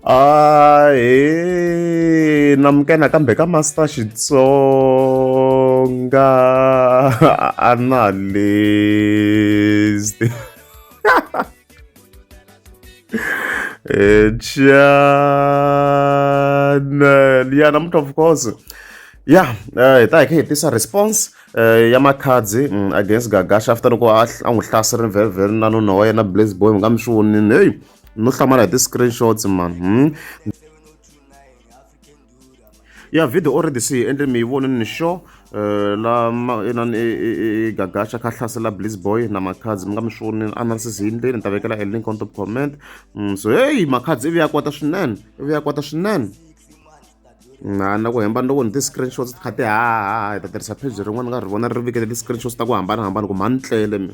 Ahee namukela nakambe ka Master Xitsonga Analyst channel ya namuntlha of course ya hi ta hi kha hi tisa response ya Makhadzi against Gagash after loko a n'wi hlaserile very very na nuna wa yena Blaze Boy mi nga mi swi vonini heyi no hlamala hi ti-screenshots man. Ya video already se hi endle mi yi vonini ni sure la inani Gagash a kha hlasela Bliss Boy na Makhadzi mi nga mi swi vonini analysis hi ndleni ni ta vekela a link on top comment. So hey Makhadzi ivi ya kwata swinene ivi ya kwata swinene na na ku hemba ni loko ni ti-screenshots ti kha ti haha hi ta tirhisa page rin'wana ni nga ri vona ri vekele ti-screenshots ta ku hambanahambana ku mhani tlele mi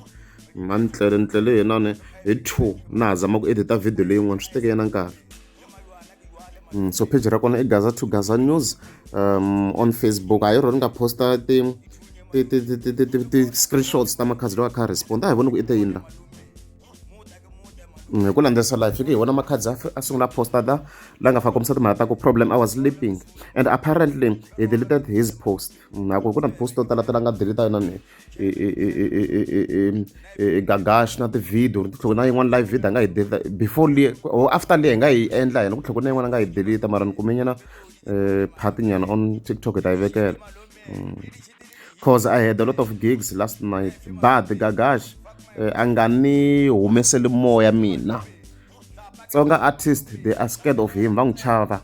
mhani tlele ni tlele yinani hi 2 na ha zama ku edita video leyin'wana swi teke yena nkarhi. So page ra kona i Gaza to Gaza News on Facebook a hi rona ni nga posta ti ti ti ti ti ti ti screenshots ta Makhadzi loko a kha a respond a hi voni ku i te yini la. Hi ku landzerisa laha hi fike hi vona Makhadzi a sungula posta la la nga fa kombisa timhaka ta ku problem I was sleeping and apparently he deleted his post. Na ku ku na post to tala tala nga delete yona ni Gagash na ti-video ti tlhela na yin'wana live video a nga yi delete before liya or after liya hi nga yi endla hina ku tlhela ku na yin'wana a nga yi delete mara ni kume nyana part nyana on TikTok hi ta yi vekela. Cause I had a lot of gigs last night but Gagash a nga ni humeseli moya mina. Tsonga artist they are scared of him va n'wi chava.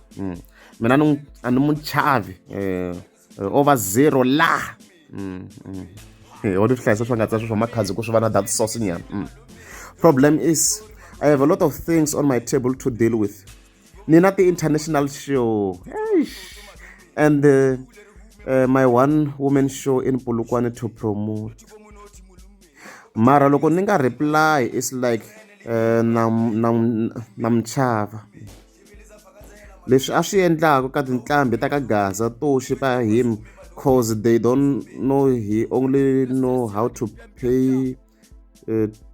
Mina ni a ni n'wi chavi over zero la. Hi wona swihlayisa swa nga tsaya swa Makhadzi ku swi va na that sauce nyana. Problem is I have a lot of things on my table to deal with. Ni na ti-international show eish and my one woman show in Polokwane to promote. Mara loko ni nga reply it's like na na na mi chava. Leswi a swi endlaka ka tinqambi ta ka Gaza to xipa him cause they don't know he only know how to pay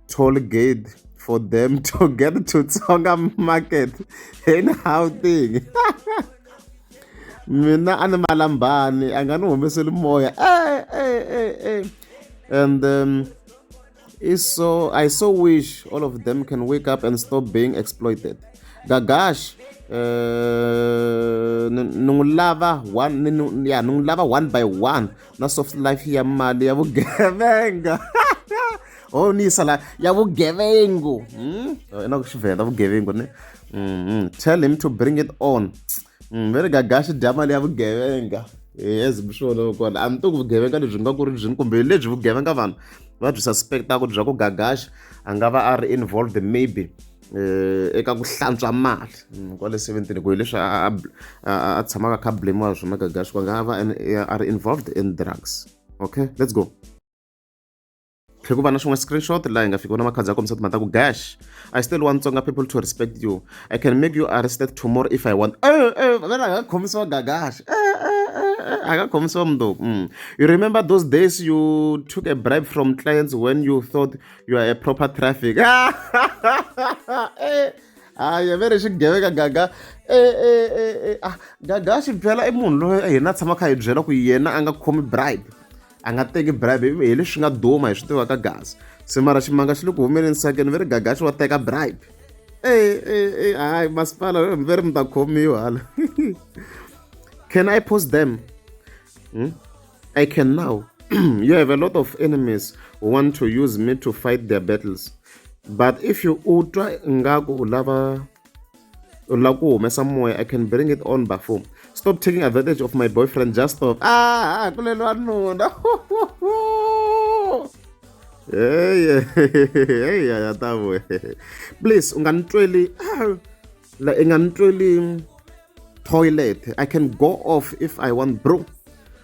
toll gate for them to get to Tsonga market anyhow thing. Mina a ni malambani a nga ni humeseli moya and is so I so wish all of them can wake up and stop being exploited. Gagash ni n'wi lava one ni ya ni n'wi lava one by one na soft life ya mali ya vugevenga. Oh ni yisa la ya vugevengu. Na ku xivhenda vugevengu ne. Tell him to bring it on. Ve ri Gagash dya mali ya vugevenga. Yes swona kona a ni tivi ku vugevenga lebyi nga ku ri byini kumbe lebyi vugevenga vanhu va byi suspect-aku bya ku Gagash a nga va a ri involved maybe eka ku hlantswa mali kwale 17 ku hi leswi a tshamaka a kha blame-iwa swona Gagash ku a nga va a ri involved in drugs. Okay, let's go. Tlhe ku va na xin'wana screenshot laha hi nga fika vona Makhadzi a kombisa timhaka ta ku Gash I still want Tsonga people to respect you. I can make you arrested tomorrow if I want. Vele a nga khomisiwa Gagash. A nga khomisiwa mundzuku. You remember those days you took a bribe from clients when you thought you are a proper traffic. Hayi ve ri xigevenga Gaga. Gagash phela i munhu loyi hina tshama kha hi byela ku yena a nga khomi bribe. A nga teki bribe hi leswi nga duma hi swi tiva ka Gaza. Se mara ximanga xi le ku humeleni sakeni ve ri Gagash wa teka bribe. Hayi masipala ve ri mi ta khomiwa hala. Can I post them? I can now. You have a lot of enemies who want to use me to fight their battles. But if you u twa ingaku u lava u lava ku humesa moya I can bring it on bafo. Stop taking advantage of my boyfriend just stop. Ah, kuleliwa nuna. Hey, hey, ya ta vuya. Please u nga ni tweli la i nga ni tweli toilet. I can go off if I want bro.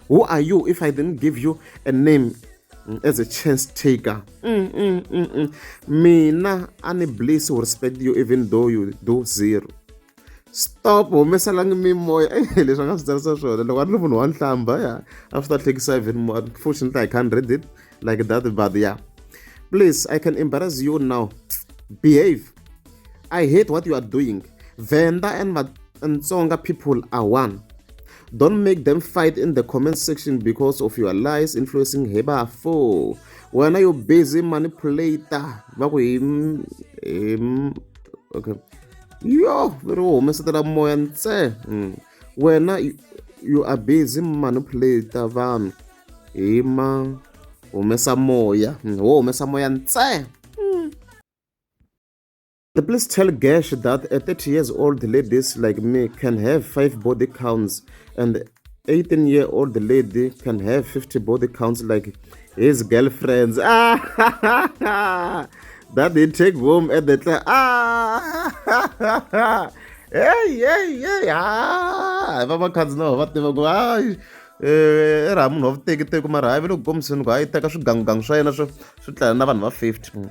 Who are you if I didn't give you a name as a chance taker? Mina a ni bliss who respect you even though you do zero. Stop humeselangi mimoya leswi a nga swi tsarisa swona loko a ri munhu wa nhlamba ya a swi ta hlekisa even more. Unfortunately I can't read it like that but yeah. Please I can embarrass you now. Behave. I hate what you are doing. Venda and Tsonga people are one. Don't make them fight in the comment section because of your lies influencing hebafo. Wena you busy manipulator. Va ku hi hi okay. Yo, va ri wo humesetela moya ntse. Wena you are busy manipulator vanhu hi ma humesa moya. Wo humesa moya ntse. Please tell Gash that a 30 years old ladies like me can have 5 body counts and 18 year old lady can have 50 body counts like his girlfriends. Ah, that he take home at the time. Ah, hey, hey, hey, ah, va makhadzi no va tiva ku hayi i ra munhu wa vutekiteki mara hayi va le ku kombiseni ku hayi teka swigangugangu swa yena swo swi tlaya na vanhu va 50.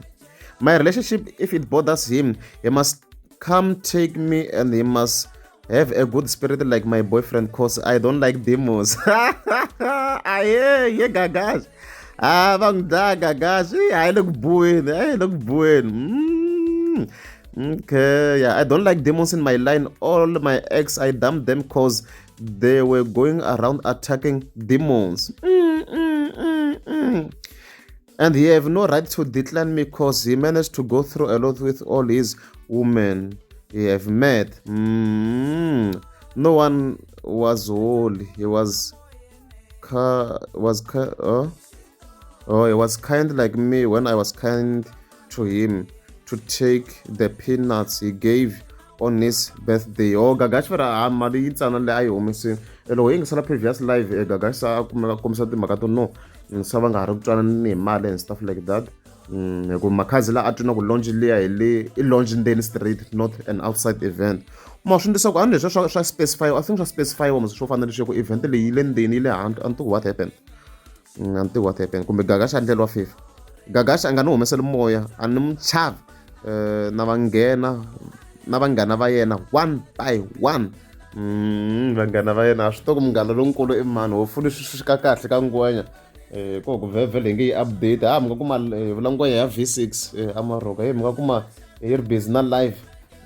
My relationship, if it bothers him, he must come take me and he must have a good spirit like my boyfriend, cause I don't like demons. Aye, ye Gagash. Ah, va n'wi dlaya Gagash. A yi le ku buweni, a yi le ku buweni. Okay, yeah, I don't like demons in my line. All my ex, I dumped them cause they were going around attacking demons. And he have no right to decline me cause he managed to go through a lot with all his women he have met. No one was holy. He was he was kind like me when I was kind to him to take the peanuts he gave on his birthday. Oh, Gagash vera mali yitsana leyi a yi humesile. Loko yi yingisela previous live, Gagash a kumeka kombisa timhaka to no se va nga ha ri ku twanani hi mali and stuff like that. Hi ku Makhadzi la a twi na ku launch liya hi le i launch ndzeni straight, not an outside event. Ma swi ndlisa ku a ni leswi swa specify, I think swa specify wa swo fana na leswi ku event leyi yi le ndzeni yi le handle. A ni tivi what happened. A ni tivi what happened. Kumbe Gagash a endleriwa favor. Gagash a nga ni humeseli moya, a ni n'wi chavi. Na vanghena na vanghana va yena one by one. Vanghana va yena a swi tivi ku munghana lonkulu i mani, hopefully swi fika kahle ka ngwenya. Ko ku vhevhele hi nge yi update, ha mi nga kuma vula ngwenya ya V6 Amarok, hey mi nga kuma yi ri busy na live.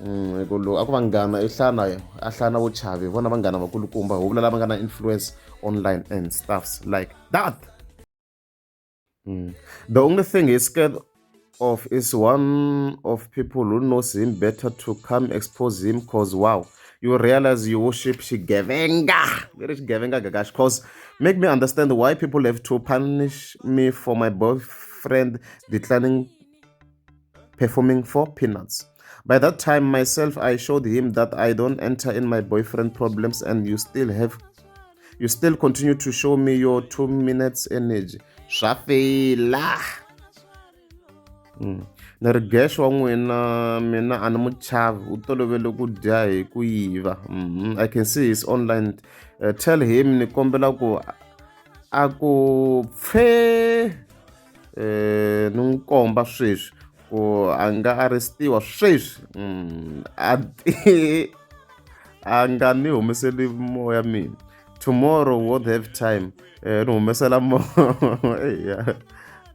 Hi ku loko a ku vanghana i hlana a hlana vo chavi, vona vanghana vakulukumba, ho vula lava nga na influence online and stuffs like that. The only thing he's scared of is one of people who knows him better to come expose him, cause wow, you realize you worship xigevenga. Very xigevenga Gagash, cause make me understand why people have to punish me for my boyfriend declining performing for peanuts. By that time myself, I showed him that I don't enter in my boyfriend problems, and you still continue to show me your 2 minutes energy. Swa fela. Ni ri Gash wa n'wina mina a ni mu chavi, u tolovele ku dya hi ku yiva. I can see he's online. Tell him ni kombela ku a ku pfe ni n'wi komba sweswi ku a nga arrestiwa sweswi. A nga ni humeseli moya mina. Tomorrow won't have time. Ni humesela moya.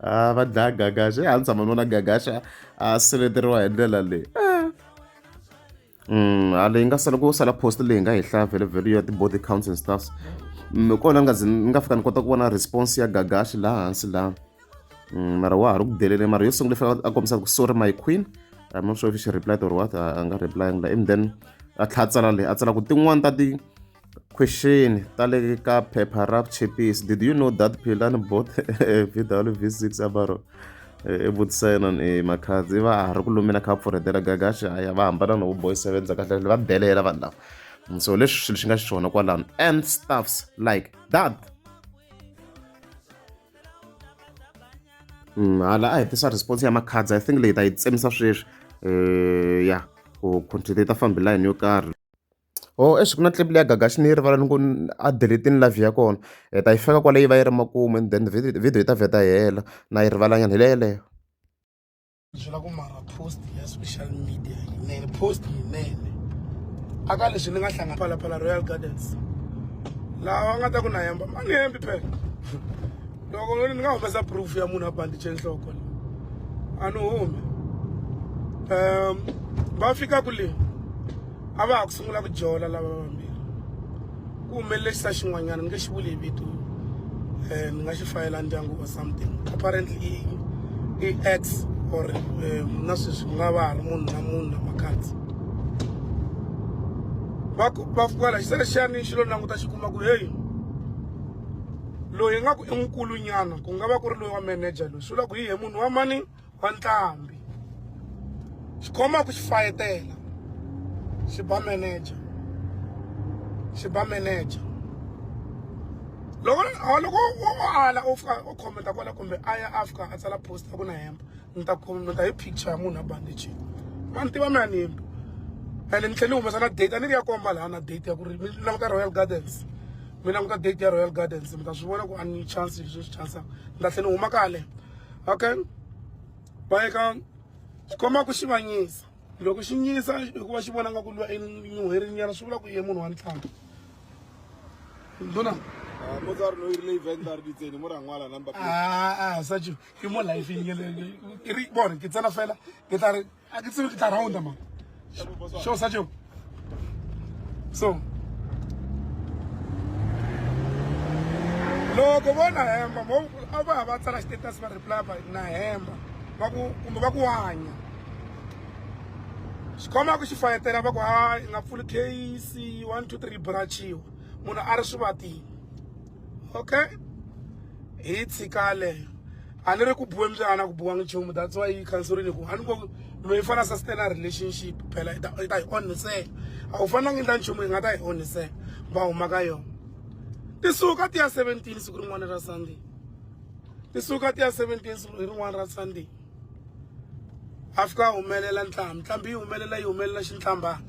Va dlaya Gagash. A ni tshama ni vona Gagash a seleteriwa hi ndlela leyi. Leyi nga sala ku sala post leyi nga hi hlaya vhele vhele ya ti-body counts and stuff. Kona ni nga zi ni nga fika ni kota ku vona response ya Gagash laha hansi laha. Mara wa ha ri ku delele, mara yo sungula fika a kombisa ku sorry my queen. I'm not sure if she replied or what. A nga replying la. And then a tlhela a tsala leyi, a tsala ku tin'wani ta ti question ta le ka phepha ra chepisi. Did you know that Philani bought a VW V6 Amarok? I vutisa yena ni Makhadzi, va ha ri ku lumeni a kha a pfurhetela Gagash, a ya va hambana na vo boy seven kahle va delela vanhu lava. So leswi swilo swi nga xiswona kwalano and stuffs like that. Hala a hetisa response ya Makhadzi, I think leyi ta yi tsemisa sweswi. Ya ku content yi ta fambi line yo karhi. Oh, exi ku na clip leya Gagash ni yi rivala ni ku a delete-ini live ya kona. Hi ta yi fika kwale yi va yi ri makumu and then video yi ta vheta yi hela. Na yi rivala nyana hi leyo yeleyo. Byela ku mara post ya social media yinene, post yinene. Aka leswi ni nga hlangana Phalaphala Royal Gardens. Lawa nga ta ku na hemba, ma ni hembi phela. Loko ni nga humesa proof ya munhu a bandiche nhloko la. A ni humi. Va fika ku le. A va ha ku sungula ku jola lava vambirhi. Ku humelele xisa xin'wanyana ni nge xi vuli hi vito ni nga xi fayela ndyangu or something. Apparently i ex or na sweswi ku nga va ha ri munhu na munhu na makhadzi. Va ku va kwala xisa lexiyani xi lo languta xi kuma ku heyi loyi nga ku i nkulu nyana ku nga va ku ri loyi wa manager loyi swi vula ku hi ye munhu wa mani wa ntlhambi xi khoma ku xi fayetela xi ba manager xi ba manager loko loko o ala o fika o commenta kwala kumbe a ya a fika a tsala post a ku na hemba ni ta commenta hi picture ya munhu a bandage ma ni tiva mina ni hembi ene ni tlhela ni humesa na date a ni ri ya komba laha na date ya ku ri mi languta Royal Gardens mi languta date ya Royal Gardens mi ta swi vona ku a ni chance leswi swi chansaka ni ta tlhela ni huma kale okay va eka xi komba ku xi va nyisa loko xi nyisa hikuva xi vona nga ku lwa i nyuherinyana swi vula ku iye munhu wa ntlhanu nduna motswari no irile event a re ditsene mo ra ngwala number plate. Ah, ah, sacho ke mo life e re bone ke tsena fela ke tla re a ke tsebe ke tla rounda man sure sacho so loko vo na hemba vo a va ha va tsala xitatus va reply va na hemba va ku kumbe va ku hanya xikhoma ku xi fayetela va ku ha i nga pfuli case 1 2 3 brachiwa munhu a ri swivatini okay hi tshika leyo a ni ri ku buwe mbyana ku buwangi nchumu that's why yi khanserile ku a ni ko loyi fana sustain a relationship phela i ta yi onhisela a wu fanelanga endla nchumu yi nga ta yi onhisela va huma ka yona ti suka ti ya 17 siku rin'wana ra Sunday ti suka ti ya 17 siku rin'wana ra Sunday a fika a humelela ntlhambi ntlhambi yi humelela yi humelela xintlambana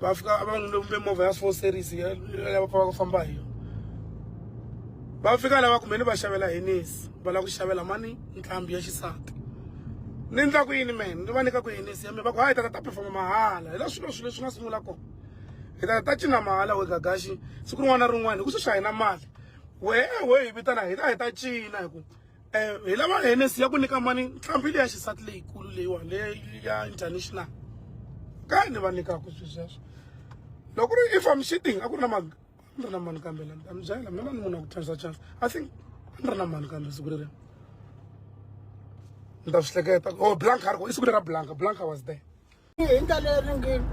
va fika va n'wi lombe movha ya four series ya va va famba hi yona va fika lava kumbe ni va xavela henesi va lava ku xavela mani ntlhambi ya xisati ni ndla ku yini mene ni va nyika ku henesi ya mina va ku hayi tata ta performa mahala hi la swilo swilo leswi nga sungula kona hi tata ta cina mahala we gagaxi siku rin'wana na rin'wana hi ku sweswi a hi na mali wehe we hi vitana hi ta hi ta cina hi ku hi lava henesi ya ku nyika mani ntlhambi leya xisati leyikulu leyiwani leyi ya international ka ni va nyikaku swilo sweswo loko ri if I'm cheating a ku ri na ma ni ri na mani kambe la ni ta mi byela mina ni munhu wa ku chansa chance I think a ni ri na mani kambe siku reriya ni ta swi hleketa oh Blanca a ri kona i siku lera Blanca Blanca was there hi ndlela leyi ringini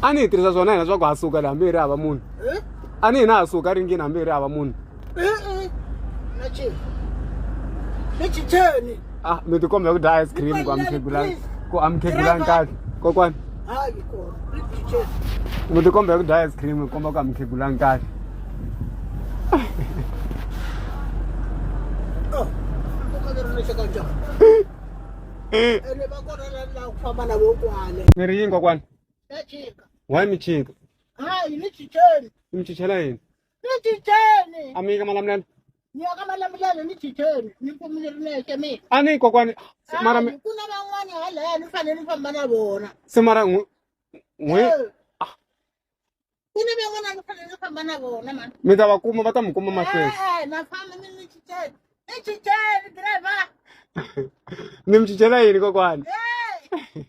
a ni hi tirhisa swona hina swa ku ha suka la hambi hi ri hava munhu Eh? a ni hina ha suka ringini hambi hi ri hava munhu E-e na chi ni chicheni ah mi tikomba hi ku dya ice cream ku amukhegulangi ku amukhegulangi kahle kokwani hayi kona ni chicheni mi tikomba hi ku dya ice cream komba ku amukhegulangi kahle oh u ka ri njhani ene va kona la la ku famba na vo kwale mi ri yini kokwani ya chika why mi chika hayi ni chicheni mi chichela yini ni chicheni a mi yika malamulele ni ya ka malamulele ni chicheni ni pfumile ri nexe mina a ni kokwani mara mi Hayi, ku na van'wani halaya ni fanele ni famba na vona se mara n'we n'we Eh. ku na van'wana ni fanele ni famba na vona mani mi ta va kuma va ta mi kuma mahlweni Eh, na famba ni ni chicheni ni chicheni driver ni mi chichela yini kokwani hey.